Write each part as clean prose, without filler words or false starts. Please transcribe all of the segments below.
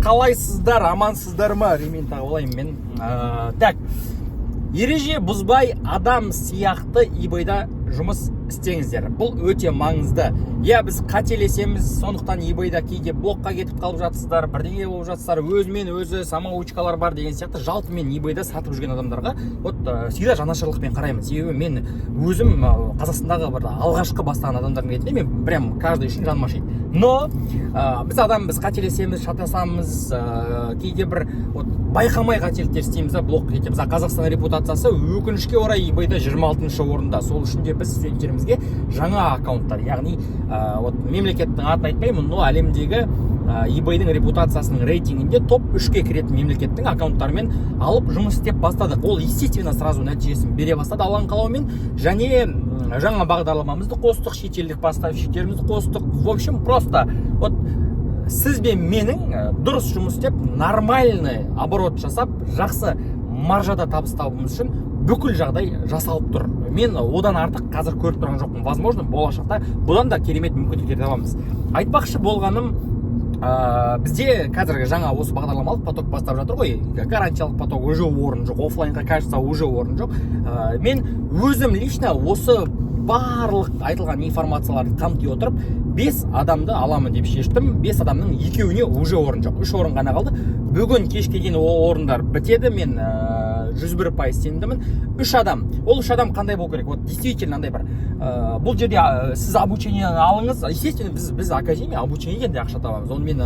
Қалайсыздар, амансыздар ма? Ремень тағып алайын мен. Так, ереже бұзбай, адам сияқты eBay-да жұмыс істеңіздер, бұл өте маңызды. Иә, біз қателесеміз, сондықтан eBay-да кейде блокқа кетіп қалып жатсыздар, бірдеңе болып жатсыздар, өзімен өзі самоучкалар бар деген сияқты. Жалпы мен eBay-да сатып жүрген адамдарға вот всегда жанашырлықпен қараймын, себебі мен өзім Қазақстандағы бір алғашқы бастаған адамдардың ретінде мен прям каждый үшін жаным ашиды. Но біз адамбыз, қателесеміз, шатасамыз, кейде бір вот байқамай қателіктер істейміз да, блокқа кетеміз. А Қазақстан репутациясы, өкінішке орай, eBay-да 26 орында. Сол үшін де біз студенттерімізге жаңа аккаунттар, яғни вот мемлекеттің атын айтпаймын, но әлемдегі eBay-дің репутациясының рейтингінде топ 3-ке кіретін мемлекеттің аккаунттарымен алып жұмыс істеп бастадық. Ол, естественно, сразу нәтижесін бере бастады, Алланың қалауымен. Және жаңа бағдарламамызды қостық, шетелдік поставщиктерімізді қостық. В общем, просто вот сіз бен менің дұрыс жұмыс істеп, нормальный оборот жасап, жақсы маржада табыс табуымыз үшін бүкіл жағдай жасалып тұр. Мен одан артық қазір көріп тұрған жоқпын. Возможно, болашақта бұдан да керемет мүмкіндіктер табамыз. Айтпақшы болғаным, бізде қазіргі жаңа осы бағдарламалық поток бастап жатыр ғой, гарантиялық поток, уже орын жоқ, оффлайнға, кажется, уже орын жоқ. Мен өзім лично осы барлық айтылған информацияларды қамти отырып, бес адамды аламын деп шештім. Бес адамның екеуіне уже орын жоқ, үш орын ғана қалды. Бүгін кешке дейін ол орындар бітеді, мен 101% сенімдімін. Үш адам, ол үш адам қандай болу керек? Вот действительно андай бір бұл жерде сіз обучениені алыңыз. Естественно, біз академия обучениеден де ақша табамыз, оны мен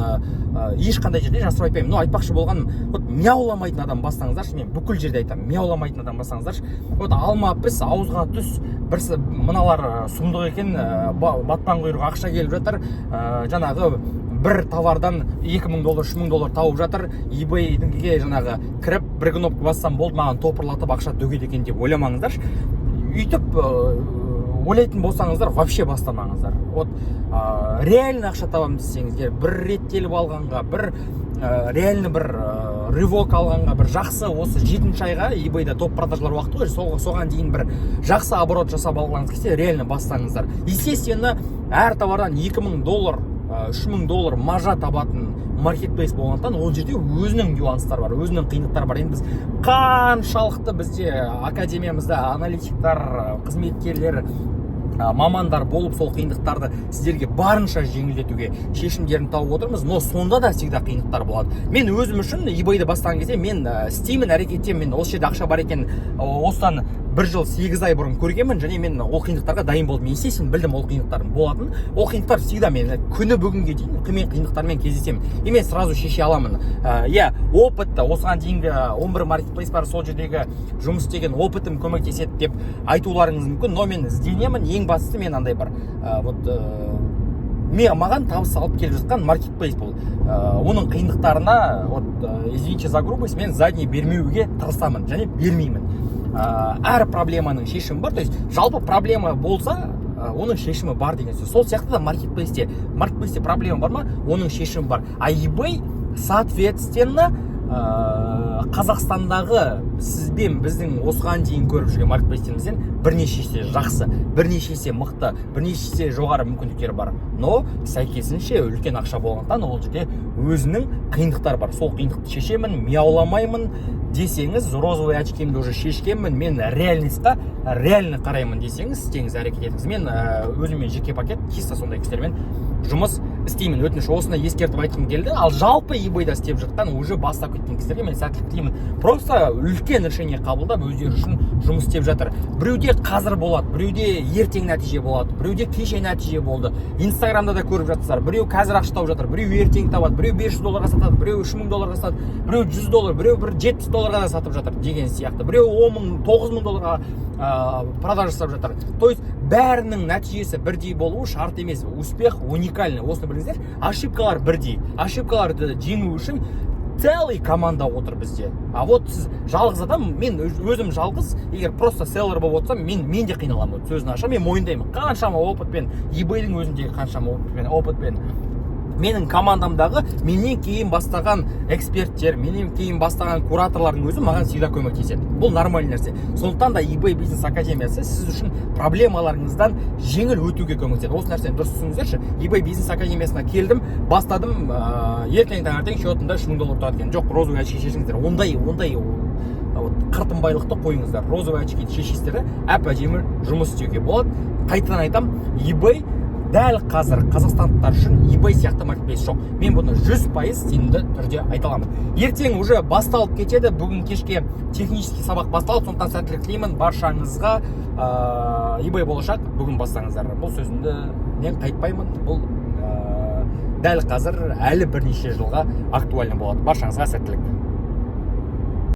ешқандай жерде жасырып айтпаймын. Но айтпақшы болғаным, вот мияуламайтын адам бастаңыздаршы. Мен бүкіл жерде айтамын: мияуламайтын адам бастаңыздаршы. Вот алма піс, ауызға түс, бір мыналар сұмдық екен, батпан құйрық ақша келіп жатыр, жаңағы бір товардан 2000 доллар, 3000 доллар тауып жатыр, eBay-ге жаңағы кіріп, бір кнопка бассам болды, маған топырлатып ақша төгеді екен деп ойламаңыздаршы. Өйтіп ойлайтын болсаңыздар, вообще бастамаңыздар. Вот реально ақша табамын десеңіздер, бір реттеліп алғанға, бір реально бір рывок алғанға, бір жақсы осы жетінші айға, eBay-да топ продажалар уақыты ғой, соған дейін бір жақсы оборот жасап алғыңыз келсе, реально бастаңыздар. Естественно, әр товардан 2000 доллар, 3000 доллар маржа табатын маркетплейс болғандықтан, ол жерде өзінің нюанстары бар, өзінің қиындықтары бар. Енді біз қаншалықты бізде академиямызда аналитиктар, қызметкерлер, мамандар болып, сол қиындықтарды сіздерге барынша жеңілдетуге шешімдерін тауып отырмыз, но сонда да всегда қиындықтар болады. Мен өзім үшін eBay-ді бастаған кезде мен істеймін, әрекеттемін, мен осы жерде ақша бар екен осыдан бір жыл 8 ай бұрын көргенмін және мен ол қиындықтарға дайын болдым. Естественно, білдім ол қиындықтардың болатынын. Ол қиындықтар всегда, мен күні бүгінге дейін мен қиындықтармен кездесемін и мен сразу шеше аламын. Иә, опыт, осыған дейінгі 11 маркетплейс бар, сол жердегі жұмыс істеген опытым көмектеседі деп айтуларыңыз мүмкін, но мен ізденемін. Ең бастысы, мен андай бір вот мен маған табыс алып келіп жатқан маркетплейс бұл. Оның қиындықтарына вот извините за грубость, мен задний бермеуге тырысамын және бермеймін. Әр проблеманың шешімі бар, то есть жалпы проблема болса, оның шешімі бар деген сөз. Сол сияқты да маркетплейсте проблема бар ма, оның шешімі бар. А eBay, соответственно, Қазақстандағы сізбен біздің осыған дейін көріп жүрген маркетплейстерімізден бірнеше есе жақсы, бірнеше есе мықты, бірнеше есе жоғары мүмкіндіктері бар. Но сәйкесінше үлкен ақша болғандықтан, ол жерде өзінің қиындықтары бар. Сол қиындықты шешемін, мияуламаймын десеңіз, розовый очкимді уже шешкенмін, мен реальностьқа реально қараймын десеңіз, істеңіз, әрекет етіңіз. Мен өзіме жеке пакет чисто сондай кісілермен жұмыс істеймін. Өтініш, осыны ескертіп айтқым келді. Ал жалпы eBay-да істеп жатқан, уже бастап кеткен кісілерге мен сәттілік тілеймін. Просто үлкен решение қабылдап, өздері үшін жұмыс істеп жатыр. Біреуде қазір болады, біреуде ертең нәтиже болады, біреуде кеше нәтиже болды. Инстаграмда да көріп жатсыздар: біреу қазір ақша тауып жатыр, біреу ертең табады, біреу 500 долларға сатады, біреу 3000 долларға сатады, біреу 100 доллар, біреу бір 70 долларға да сатып жатыр деген сияқты, біреу 10 мың, 9000 долларға продажа жасап жатыр. То есть бәрінің нәтижесі бірдей болуы шарт емес. Успех уникальный, осыны біліңіздер. Ошибкалар бірдей, ошибкаларды жеңу үшін целый команда отыр бізде. А вот сіз жалғыз адам, мен өзім жалғыз, егер просто селлер болып отырсам, мен де қиналамын. Сөзін ашамын, мен мойындаймын, қаншама опытпен, eBay-дің өзіндегі қаншама опытпен Менің командамдағы менен кейін бастаған эксперттер, менен кейін бастаған кураторлардың өзі маған всегда көмектеседі. Бұл нормальный нәрсе. Сондықтан да eBay Бизнес Академиясы сіз үшін проблемаларыңыздан жеңіл өтуге көмектеседі. Осы нәрсені дұрыс түсініңіздерші. eBay Бизнес Академиясына келдім, бастадым, ертең таңертең счетымда 3000 доллар тұрады екен. Жоқ, розовый очки шешіңіздер. Ондай вот қыртынбайлықты қойыңыздар. Розовый очкиді шешесіздер де, әп әдемі жұмыс істеуге болады. Қайтадан айтамын, eBay дәл қазір қазақстандықтар үшін eBay сияқты маркетплейс жоқ. Мен бұны 100% сенімді түрде айта аламын. Ертең уже басталып кетеді, бүгін кешке технический сабақ басталады. Сондықтан сәттілік тілеймін баршаңызға. eBay болашақ, бүгін бастаңыздар. Бұл сөзімді мен қайтпаймын. Бұл дәл қазір әлі бірнеше жылға актуальный болады. Баршаңызға сәттілік.